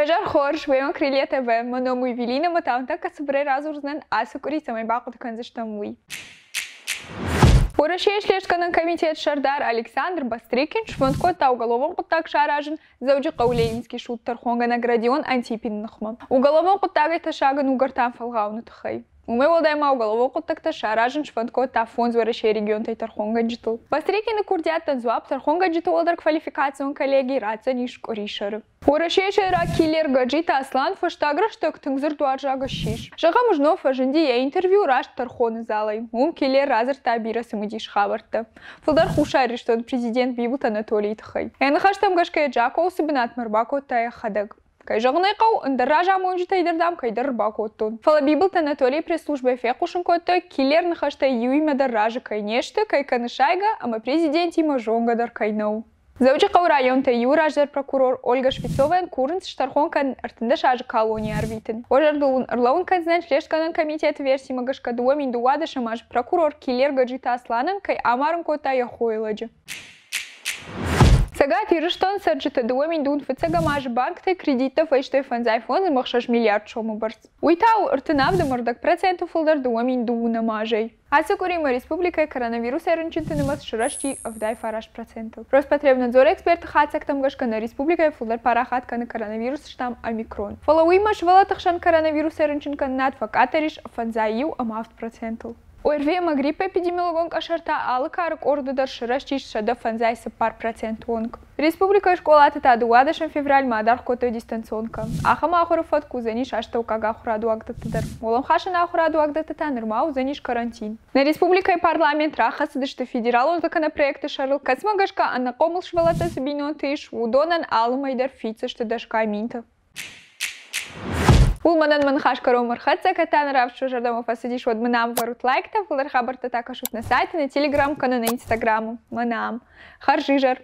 Уе зӕр хорз, уемӕ Крылья ТВ. Мӕ ном у Евелина, ӕмӕ та уын тӕккӕ цыбырӕй радзурдзынӕн, ацы къуыри цӕмӕй бахъуыды кӕндзыстӕм, уый. Уӕрӕсейы слестгӕнӕн комитет сӕрдар Александр Бастрыкин сфӕнд кодта уголовон хъуыддаг саразын Дзӕуджыхъӕуы Ленинский суд тӕрхонгӕнӕг Родион Антипины ныхмӕ. Уголовон хъуыддагӕй тӕссаг ын у гӕртам фӕлгъауыны тыххӕй. Уымӕй уӕлдай ма уголовон хъуыддӕгтӕ саразын сфӕнд кодта фондз Уӕрӕсейы регионтӕй тӕрхонгӕнджытыл. Бастрыкины курдиаттӕн дзуапп тӕрхонгӕнджыты уӕлдӕр квалификацион коллеги ратдзӕнис къуырисӕры. Уӕрӕсейы сӕйраг киллер Гаджиты Аслан фӕстаг рӕстӕг тынг дзырдуарзаг ссис. Зӕгъӕм, знон фӕзынди йӕ интервью раст тӕрхоны залӕй. Уым киллер радзырдта бирӕ цымыдис хабӕрттӕ. Фылдӕр Хуссар Ирыстоны президент Бибылты Анатолийы тыххӕй. Йӕ ныхӕстӕм гӕсгӕ йӕ Джако уыцы бынатмӕ ӕрбакодта йӕхӕдӕг. Кӕй зӕгъын ӕй хъӕуы, ӕндӕр разамонджытӕй дӕр, дам, кӕйдӕр ӕрбакодтон. Фӕлӕ Бибылты Анатолийы пресс-службӕйы фехъусын кодтой, киллер ныхӕстӕй иуимӕ дӕр разы кӕй не сты, кӕй кӕны сайгӕ ӕмӕ президентимӕ зонгӕ дӕр кӕй нӕу. Дзӕуджыхъӕуы районтӕй иуы раздӕр прокурор Ольга Швецовайӕн курынц стӕрхон кӕнын 13 азы колонийы арвитын. Уӕ зӕрдыл уын ӕрлӕууын кӕндзынӕн слестгӕнӕн комитеты версимӕ гӕсгӕ 2012 азы прокурор Киллер Гаджиты Асланӕн кӕй амарын кодта йӕ хойы лӕджы. Цӕгат Ирыстоны цӕрджыты 2000 фыццӕгӕм азы банктӕй кредиттӕ фӕистой 5,6 миллиард сомы бӕрц. Уый та у 37,4% фылдӕр 2002 азӕй. Ацы къуыримӕ республикӕйы коронавирусӕй рынчынты нымӕц сырӕзти 79%-ыл. Роспотребнадзоры экспертты хатдзӕгтӕм гӕсгӕ нӕ республикӕйы фылдӕр парахат кӕны коронавирусы штамм омикрон. Фӕлӕ уыимӕ сывӕллӕтты хсӕн коронавирусӕй рынчынкӕнынад фӕкъаддӕр ис 51 7%-ыл. ОРВИ ӕмӕ гриппы эпидемиологон къӕсӕртӕ алы кары къорды дӕр сырӕзтис 154% онг. Республикӕйы скъолаты та 12 февралмӕ адаргъ кодтой дистанционкӕ. Ахӕм ахуыры фӕтк уыдзӕнис астӕуккаг ахуырады уагдӕтты дӕр. Уӕлӕмхасӕн ахуырады уагдӕтты та нырма уыдзӕнис карантин. Нӕ республикӕйы парламент рахӕцыдысты федералон законопроекты сӕрыл, кӕцымӕ гӕсгӕ ӕнӕхъомыл сывӕллӕттӕ цы бинонты ис, уыдонӕн алы мӕй дӕр фиддзысты дӕсгай минтӕ. Уый мӕнӕн мӕ ныхас кӕронмӕ ӕрхӕццӕ, кӕд та нӕ равдыст уӕ зӕрдӕмӕ фӕцыдис, уӕд мын ам вӕрут лайктӕ, фылдӕр хабӕрттӕ та кӕсут нӕ сайты, нӕ телеграм кӕнӕ нӕ инстаграмы. Мӕнӕ ам. Хӕрзизӕр!